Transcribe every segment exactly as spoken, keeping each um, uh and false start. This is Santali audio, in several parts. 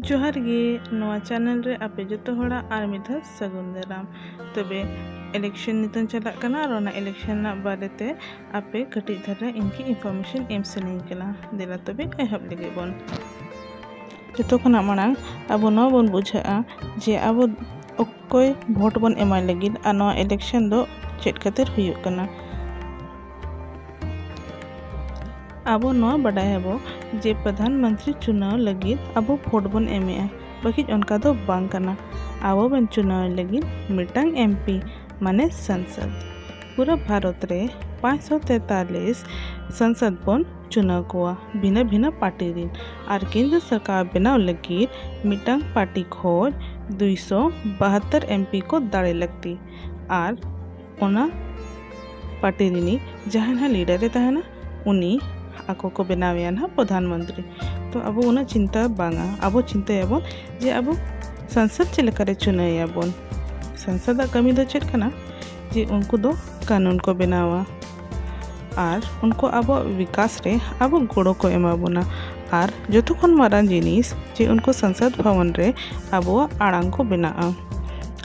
ᱡᱚᱦᱟᱨ ᱜᱮ, ᱱᱚᱣᱟ ᱪᱮᱱᱮᱞ ᱨᱮ ᱟᱯᱮ ᱡᱚᱛᱚ ᱦᱚᱲᱟᱜ ᱟᱨ ᱢᱤᱫ ᱫᱷᱟᱣ ᱥᱟᱹᱜᱩᱱ ᱫᱟᱨᱟᱢ᱾ ᱛᱚᱵᱮ ᱤᱞᱮᱠᱥᱚᱱ ᱱᱤᱛᱚᱝ ᱪᱟᱞᱟᱜ ᱠᱟᱱᱟ ᱟᱨ ᱚᱱᱟ ᱤᱞᱮᱠᱥᱚᱱ ᱨᱮᱱᱟᱜ ᱵᱟᱨᱮᱛᱮ ᱟᱯᱮ ᱠᱟᱹᱴᱤᱡ ᱫᱷᱟᱨᱟ ᱤᱧ ᱜᱮ ᱤᱱᱯᱷᱚᱨᱢᱮᱥᱚᱱ ᱮᱢ ᱥᱟᱱᱟᱧ ᱠᱟᱱᱟ᱾ ᱫᱮᱞᱟ ᱛᱚᱵᱮ ᱮᱦᱚᱵ ᱞᱮᱜᱮ ᱵᱚᱱ᱾ ᱡᱚᱛᱚ ᱠᱷᱚᱱᱟᱜ ᱢᱟᱲᱟᱝ ᱟᱵᱚ ᱱᱚᱣᱟ ᱵᱚᱱ ᱵᱩᱡᱷᱟᱹᱜᱼᱟ ᱡᱮ ᱟᱵᱚ ᱚᱠᱚᱭ ᱵᱷᱳᱴ ᱵᱚᱱ ᱮᱢᱟᱭ ᱞᱟᱹᱜᱤᱫ ᱟᱨ ᱱᱚᱣᱟ ᱤᱞᱮᱠᱥᱚᱱ ᱫᱚ ᱪᱮᱫ ᱠᱷᱟᱹᱛᱤᱨ ᱦᱩᱭᱩᱜ ᱠᱟᱱᱟ᱾ ᱟᱵᱚ ᱱᱚᱣᱟ ᱵᱟᱰᱟᱭᱟᱵᱚ ᱡᱮ ᱯᱨᱚᱫᱷᱟᱱ ᱢᱚᱱᱛᱨᱤ ᱪᱩᱱᱟᱣ ᱞᱟᱹᱜᱤᱫ ᱟᱵᱚ ᱵᱷᱳᱴ ᱵᱚᱱ ᱮᱢᱮᱜᱼᱟ, ᱵᱟᱹᱠᱤᱡ ᱚᱱᱠᱟ ᱫᱚ ᱵᱟᱝ ᱠᱟᱱᱟ᱾ ᱟᱵᱚ ᱵᱚᱱ ᱪᱩᱱᱟᱣ ᱞᱟᱹᱜᱤᱫ ᱢᱤᱫᱴᱟᱝ ᱮᱢᱯᱤ, ᱢᱟᱱᱮ ᱥᱚᱝᱥᱚᱫ᱾ ᱯᱩᱨᱟᱹ ᱵᱷᱟᱨᱚᱛ ᱨᱮ ᱯᱟᱸᱪᱥᱚ ᱛᱮᱛᱟᱞᱤᱥ ᱥᱚᱝᱥᱚᱫ ᱵᱚᱱ ᱪᱩᱱᱟᱣ ᱠᱚᱣᱟ ᱵᱷᱤᱱᱟᱹ ᱵᱷᱤᱱᱟᱹ ᱯᱟᱨᱴᱤ ᱨᱤᱱ, ᱟᱨ ᱠᱮᱱᱫᱨᱚ ᱥᱚᱨᱠᱟᱨ ᱵᱮᱱᱟᱣ ᱞᱟᱹᱜᱤᱫ ᱢᱤᱫᱴᱟᱝ ᱯᱟᱨᱴᱤ ᱠᱷᱚᱱ ᱫᱩᱭᱥᱚ ᱵᱟᱦᱟᱛᱛᱚᱨ ᱮᱢᱯᱤ ᱠᱚ ᱫᱟᱲᱮ ᱞᱟᱹᱠᱛᱤ᱾ ᱟᱨ ᱚᱱᱟ ᱯᱟᱨᱴᱤ ᱨᱤᱱᱤᱡ ᱡᱟᱦᱟᱸᱭ ᱱᱟᱦᱟᱜ ᱞᱤᱰᱟᱨᱮ ᱛᱟᱦᱮᱱᱟ, ᱩᱱᱤ ᱟᱠᱚ ᱠᱚ ᱵᱮᱱᱟᱣᱮᱭᱟ ᱱᱟᱦᱟᱜ ᱯᱨᱚᱫᱷᱟᱱ ᱢᱚᱱᱛᱨᱤ᱾ ᱛᱚ ᱟᱵᱚ ᱩᱱᱟᱹᱜ ᱪᱤᱱᱛᱟᱹ ᱵᱟᱝᱟ, ᱟᱵᱚ ᱪᱤᱱᱛᱟᱹᱭᱟᱵᱚᱱ ᱡᱮ ᱟᱵᱚ ᱥᱚᱝᱥᱚᱫ ᱪᱮᱫ ᱞᱮᱠᱟᱨᱮ ᱪᱩᱱᱟᱹᱣᱮᱭᱟᱵᱚᱱ᱾ ᱥᱚᱝᱥᱚᱫᱟᱜ ᱠᱟᱹᱢᱤ ᱫᱚ ᱪᱮᱫ ᱠᱟᱱᱟ? ᱡᱮ ᱩᱱᱠᱩ ᱫᱚ ᱠᱟᱹᱱᱩᱱ ᱠᱚ ᱵᱮᱱᱟᱣᱟ ᱟᱨ ᱩᱱᱠᱩ ᱟᱵᱚᱣᱟᱜ ᱵᱤᱠᱟᱥ ᱨᱮ ᱟᱵᱚ ᱜᱚᱲᱚ ᱠᱚ ᱮᱢᱟ ᱵᱚᱱᱟ᱾ ᱟᱨ ᱡᱚᱛᱚ ᱠᱷᱚᱱ ᱢᱟᱨᱟᱝ ᱡᱤᱱᱤᱥ ᱡᱮ ᱩᱱᱠᱩ ᱥᱚᱝᱥᱚᱫ ᱵᱷᱚᱵᱚᱱ ᱨᱮ ᱟᱵᱚᱣᱟᱜ ᱟᱲᱟᱝ ᱠᱚ ᱵᱮᱱᱟᱜᱼᱟ᱾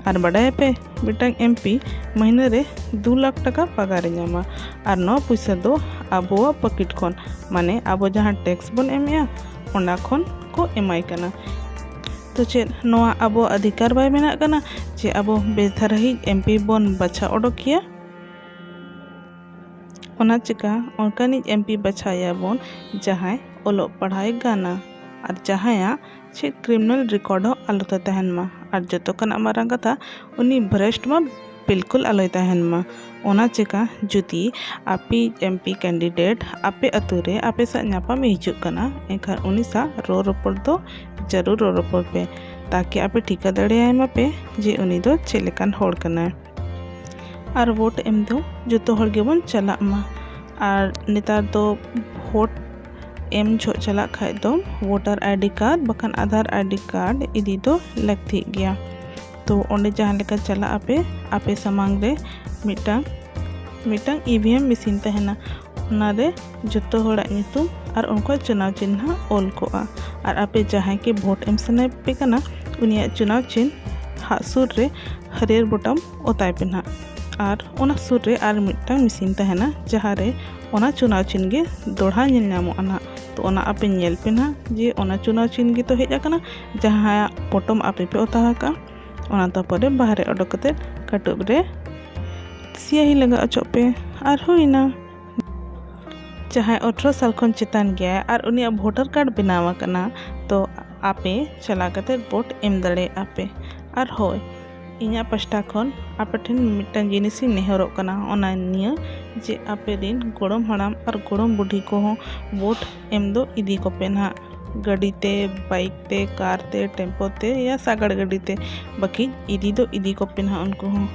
ᱟᱨ ᱵᱟᱰᱟᱭᱟᱯᱮ, ᱢᱤᱫᱴᱟᱝ ᱮᱢᱯᱤ ᱢᱟᱹᱦᱱᱟᱹ ᱨᱮ ᱫᱩ ᱞᱟᱠᱷ ᱴᱟᱠᱟ ᱯᱟᱜᱟᱨᱮ ᱧᱟᱢᱟ, ᱟᱨ ᱱᱚᱣᱟ ᱯᱩᱭᱥᱟᱹ ᱫᱚ ᱟᱵᱚᱣᱟᱜ ᱯᱚᱠᱮᱴ ᱠᱷᱚᱱ, ᱢᱟᱱᱮ ᱟᱵᱚ ᱡᱟᱦᱟᱸ ᱴᱮᱠᱥ ᱵᱚᱱ ᱮᱢᱮᱜᱼᱟ, ᱚᱱᱟ ᱠᱷᱚᱱ ᱠᱚ ᱮᱢᱟᱭ ᱠᱟᱱᱟ᱾ ᱛᱚ ᱪᱮᱫ ᱱᱚᱣᱟ ᱟᱵᱚᱣᱟᱜ ᱚᱫᱷᱤᱠᱟᱨ ᱵᱟᱭ ᱢᱮᱱᱟᱜ ᱠᱟᱱᱟ ᱡᱮ ᱟᱵᱚ ᱵᱮᱥ ᱫᱷᱟᱨᱟᱭᱤᱡ ᱮᱢᱯᱤ ᱵᱚᱱ ᱵᱟᱪᱷᱟᱣ ᱚᱰᱚᱠᱮᱭᱟ? ᱚᱱᱟ ᱪᱤᱠᱟ ᱚᱱᱠᱟᱱᱤᱡ ᱮᱢᱯᱤ ᱵᱟᱪᱷᱟᱣᱮᱭᱟ ᱵᱚᱱ, ᱡᱟᱦᱟᱸᱭ ᱚᱞᱚᱜ ᱯᱟᱲᱦᱟᱣᱮ ᱜᱟᱱᱟ ᱟᱨ ᱡᱟᱦᱟᱸᱭᱟᱜ ᱪᱮᱫ ᱠᱨᱤᱢᱤᱱᱟᱞ ᱨᱮᱠᱚᱨᱰ ᱦᱚᱸ ᱟᱞᱚ ᱛᱟᱦᱮᱱ ᱢᱟ᱾ ᱟᱨ ᱡᱚᱛᱚ ᱠᱷᱚᱱᱟᱜ ᱢᱟᱨᱟᱝ ᱠᱟᱛᱷᱟ, ᱩᱱᱤ ᱵᱷᱨᱮᱥᱴ ᱢᱟ ᱵᱤᱞᱠᱩᱞ ᱟᱞᱚᱭ ᱛᱟᱦᱮᱱ ᱢᱟ᱾ ᱚᱱᱟ ᱪᱤᱠᱟ ᱡᱩᱫᱤ ᱟᱯᱮ ᱮᱢᱯᱤ ᱠᱮᱱᱰᱤᱰᱮᱴ ᱟᱯᱮ ᱟᱛᱳ ᱨᱮ ᱟᱯᱮ ᱥᱟᱶ ᱧᱟᱯᱟᱢᱮ ᱦᱤᱡᱩᱜ ᱠᱟᱱᱟ, ᱮᱱᱠᱷᱟᱱ ᱩᱱᱤ ᱥᱟᱶ ᱨᱚᱲ ᱨᱚᱯᱚᱲ ᱫᱚ ᱡᱟᱹᱨᱩᱲ ᱨᱚᱲ ᱨᱚᱯᱚᱲ ᱯᱮ, ᱛᱟᱠᱤ ᱟᱯᱮ ᱴᱷᱤᱠᱟᱹ ᱫᱟᱲᱮᱭᱟᱭ ᱢᱟᱯᱮ ᱡᱮ ᱩᱱᱤ ᱫᱚ ᱪᱮᱫ ᱞᱮᱠᱟᱱ ᱦᱚᱲ ᱠᱟᱱᱟᱭ᱾ ᱟᱨ ᱵᱷᱳᱴ ᱮᱢ ᱫᱚ ᱡᱚᱛᱚ ᱦᱚᱲ ᱜᱮᱵᱚᱱ ᱪᱟᱞᱟᱜ ᱢᱟ᱾ ᱟᱨ ᱱᱮᱛᱟᱨ ᱫᱚ ᱵᱷᱳᱴ ᱮᱢ ᱡᱚᱦᱚᱜ ᱪᱟᱞᱟᱜ ᱠᱷᱟᱡ ᱫᱚ ᱵᱷᱳᱴᱟᱨ ᱟᱭᱰᱤ ᱠᱟᱨᱰ ᱵᱟᱠᱷᱟᱱ ᱟᱫᱷᱟᱨ ᱟᱭᱰᱤ ᱠᱟᱨᱰ ᱤᱫᱤ ᱫᱚ ᱞᱟᱹᱠᱛᱤᱜ ᱜᱮᱭᱟ᱾ ᱛᱚ ᱚᱸᱰᱮ ᱡᱟᱦᱟᱸ ᱞᱮᱠᱟ ᱪᱟᱞᱟᱜ ᱟᱯᱮ, ᱟᱯᱮ ᱥᱟᱢᱟᱝ ᱨᱮ ᱢᱤᱫᱴᱟᱝ ᱢᱤᱫᱴᱟᱝ ᱤ ᱵᱷᱤ ᱮᱢ ᱢᱮᱥᱤᱱ ᱛᱟᱦᱮᱱᱟ᱾ ᱚᱱᱟᱨᱮ ᱡᱚᱛᱚ ᱦᱚᱲᱟᱜ ᱧᱩᱛᱩᱢ ᱟᱨ ᱩᱱᱠᱩᱣᱟᱜ ᱪᱩᱱᱟᱣ ᱪᱤᱱᱦᱟᱹ ᱚᱞ ᱠᱚᱜᱼᱟ᱾ ᱟᱨ ᱟᱯᱮ ᱡᱟᱦᱟᱸᱭ ᱜᱮ ᱵᱷᱳᱴ ᱮᱢ ᱥᱟᱱᱟᱭᱮᱫ ᱯᱮ ᱠᱟᱱᱟ, ᱩᱱᱤᱭᱟᱜ ᱪᱩᱱᱟᱣ ᱪᱤᱱᱦᱟᱹ ᱦᱟᱜ ᱥᱩᱨ ᱨᱮ ᱦᱟᱹᱨᱭᱟᱹᱲ ᱵᱚᱴᱟᱢ ᱚᱛᱟᱭ ᱯᱮ ᱱᱟᱦᱟᱜ᱾ ᱟᱨ ᱚᱱᱟ ᱥᱩᱨ ᱨᱮ ᱟᱨ ᱢᱤᱫᱴᱟᱝ ᱢᱮᱥᱤᱱ ᱛᱟᱦᱮᱱᱟ, ᱡᱟᱦᱟᱸ ᱨᱮ ᱚᱱᱟ ᱪᱩᱱᱟᱣ ᱪᱤᱱᱦᱟᱹ ᱜᱮ ᱫᱚᱲᱦᱟ ᱧᱮᱞ ᱧᱟᱢᱚᱜᱼᱟ ᱱᱟᱦᱟᱜ᱾ ᱛᱚ ᱚᱱᱟ ᱟᱯᱮ ᱧᱮᱞ ᱯᱮ ᱱᱟᱦᱟᱜ ᱡᱮ ᱚᱱᱟ ᱪᱩᱱᱟᱣ ᱪᱤᱱᱦᱟᱹ ᱜᱮ ᱛᱚ ᱦᱮᱡ ᱟᱠᱟᱱᱟ, ᱡᱟᱦᱟᱸᱭᱟᱜ ᱯᱚᱴᱚᱢ ᱟᱯᱮ ᱯᱮ ᱚᱛᱟ ᱟᱠᱟᱫᱼᱟ᱾ ᱚᱱᱟ ᱛᱟᱨᱯᱚᱨᱮ ᱵᱟᱦᱨᱮ ᱚᱰᱚᱠ ᱠᱟᱛᱮ ᱠᱟᱹᱴᱩᱵ ᱨᱮ ᱥᱤᱭᱟᱹᱦᱤ ᱞᱟᱜᱟ ᱚᱪᱚᱜ ᱯᱮ᱾ ᱟᱨ ᱦᱩᱭᱱᱟ᱾ ᱡᱟᱦᱟᱸᱭ ᱟᱴᱷᱨᱚ ᱥᱟᱞ ᱠᱷᱚᱱ ᱪᱮᱛᱟᱱ ᱜᱮᱭᱟᱭ ᱟᱨ ᱩᱱᱤᱭᱟᱜ ᱵᱷᱳᱴᱟᱨ ᱠᱟᱨᱰ ᱵᱮᱱᱟᱣ ᱟᱠᱟᱱᱟ, ᱛᱚ ᱟᱯᱮ ᱪᱟᱞᱟᱣ ᱠᱟᱛᱮ ᱵᱷᱳᱴ ᱮᱢ ᱫᱟᱲᱮᱭᱟᱜᱼᱟ ᱯᱮ᱾ ᱟᱨ ᱦᱳᱭ, ᱤᱧᱟᱹᱜ ᱯᱟᱥᱴᱟ ᱠᱷᱚᱱ ᱟᱯᱮ ᱴᱷᱮᱱ ᱢᱤᱫᱴᱟᱝ ᱡᱤᱱᱤᱥ ᱤᱧ ᱱᱮᱦᱚᱨᱚᱜ ᱠᱟᱱᱟ, ᱚᱱᱟ ᱱᱤᱭᱟᱹ ᱡᱮ ᱟᱯᱮ ᱨᱮᱱ ᱜᱚᱲᱚᱢ ᱦᱟᱲᱟᱢ ᱟᱨ ᱜᱚᱲᱚᱢ ᱵᱩᱰᱷᱤ ᱠᱚᱦᱚᱸ ᱵᱷᱳᱴ ᱮᱢ ᱫᱚ ᱤᱫᱤ ᱠᱚᱯᱮ ᱱᱟᱦᱟᱜ᱾ ᱜᱟᱹᱰᱤ ᱛᱮ, ᱵᱟᱭᱤᱠ ᱛᱮ, ᱠᱟᱨ ᱛᱮ, ᱴᱮᱢᱯᱳ ᱛᱮ ᱭᱟ ᱥᱟᱜᱟᱲ ᱜᱟᱹᱰᱤ ᱛᱮ, ᱵᱟᱹᱠᱤ ᱤᱫᱤ ᱫᱚ ᱤᱫᱤ ᱠᱚᱯᱮ ᱱᱟᱦᱟᱜ ᱩᱱᱠᱩ ᱦᱚᱸ᱾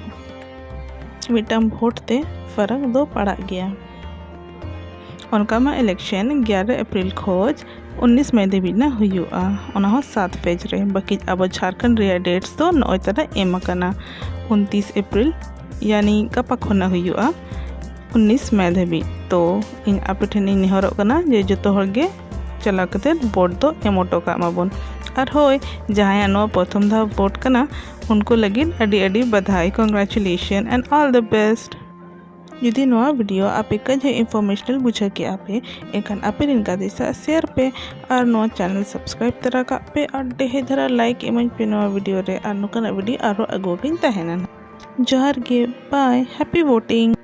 ᱢᱤᱫᱴᱟᱝ ᱵᱷᱳᱴ ᱛᱮ ᱯᱷᱟᱨᱟᱠ ᱫᱚ ᱯᱟᱲᱟᱜ ᱜᱮᱭᱟ᱾ ᱚᱱᱠᱟ ᱢᱟ ᱤᱞᱮᱠᱥᱚᱱ ᱮᱜᱟᱨᱚ ᱮᱯᱨᱤᱞ ᱠᱷᱚᱡ ᱩᱱᱤᱥ ᱢᱮ ᱫᱷᱟᱹᱵᱤᱡ ᱱᱟ ᱦᱩᱭᱩᱜᱼᱟ, ᱚᱱᱟ ᱦᱚᱸ ᱥᱟᱛ ᱯᱷᱮᱡᱽ ᱨᱮ᱾ ᱵᱟᱹᱠᱤ ᱟᱵᱚ ᱡᱷᱟᱲᱠᱷᱚᱸᱰ ᱨᱮᱭᱟᱜ ᱰᱮᱴᱥ ᱫᱚ ᱱᱚᱜᱼᱚᱭ ᱛᱟᱨᱟ ᱮᱢ ᱟᱠᱟᱱᱟ, ᱩᱱᱛᱤᱥ ᱮᱯᱨᱤᱞ, ᱭᱟᱱᱤ ᱜᱟᱯᱟ ᱠᱷᱚᱱᱟᱜ ᱦᱩᱭᱩᱜᱼᱟ, ᱩᱱᱤᱥ ᱢᱮ ᱫᱷᱟᱹᱵᱤᱡ᱾ ᱛᱚ ᱤᱧ ᱟᱯᱮ ᱴᱷᱮᱱ ᱤᱧ ᱱᱮᱦᱚᱨᱚᱜ ᱠᱟᱱᱟ ᱡᱮ ᱡᱚᱛᱚ ᱦᱚᱲ ᱜᱮ ᱪᱟᱞᱟᱣ ᱠᱟᱛᱮ ᱵᱷᱳᱴ ᱫᱚ ᱮᱢ ᱦᱚᱴᱚ ᱠᱟᱜ ᱢᱟᱵᱚᱱ᱾ ᱟᱨ ᱦᱳᱭ, ᱡᱟᱦᱟᱸᱭᱟᱜ ᱱᱚᱣᱟ ᱯᱨᱚᱛᱷᱚᱢ ᱫᱷᱟᱣ ᱵᱷᱳᱴ ᱠᱟᱱᱟ, ᱩᱱᱠᱩ ᱞᱟᱹᱜᱤᱫ ᱟᱹᱰᱤ ᱟᱹᱰᱤ ᱵᱟᱫᱷᱟᱭ, congratulation and all the best᱾ ᱡᱩᱫᱤ ᱱᱚᱣᱟ ᱵᱷᱤᱰᱤᱭᱳ ᱟᱯᱮ ᱠᱟᱹᱡ ᱦᱚᱸ ᱤᱱᱯᱷᱚᱨᱢᱮᱥᱚᱱᱟᱞ ᱵᱩᱡᱷᱟᱹᱣ ᱠᱮᱜᱼᱟ ᱯᱮ, ᱮᱱᱠᱷᱟᱱ ᱟᱯᱮ ᱨᱮᱱ ᱜᱟᱛᱮ ᱥᱟᱶ ᱥᱮᱭᱟᱨ ᱯᱮ ᱟᱨ ᱱᱚᱣᱟ ᱪᱮᱱᱮᱞ ᱥᱟᱵᱥᱠᱨᱟᱭᱤᱵ ᱛᱚᱨᱟ ᱠᱟᱜ ᱯᱮ ᱟᱨ ᱰᱷᱮᱨ ᱫᱷᱟᱨᱟ ᱞᱟᱭᱤᱠ ᱮᱢᱟᱹᱧ ᱯᱮ ᱱᱚᱣᱟ ᱵᱷᱤᱰᱤᱭᱳ ᱨᱮ, ᱟᱨ ᱱᱚᱝᱠᱟᱱᱟᱜ ᱵᱷᱤᱰᱤᱭᱳ ᱟᱨᱦᱚᱸ ᱟᱹᱜᱩ ᱟᱹᱜᱩᱧ ᱛᱟᱦᱮᱱᱟ᱾ ᱡᱚᱦᱟᱨ ᱜᱮ, bye, happy voting᱾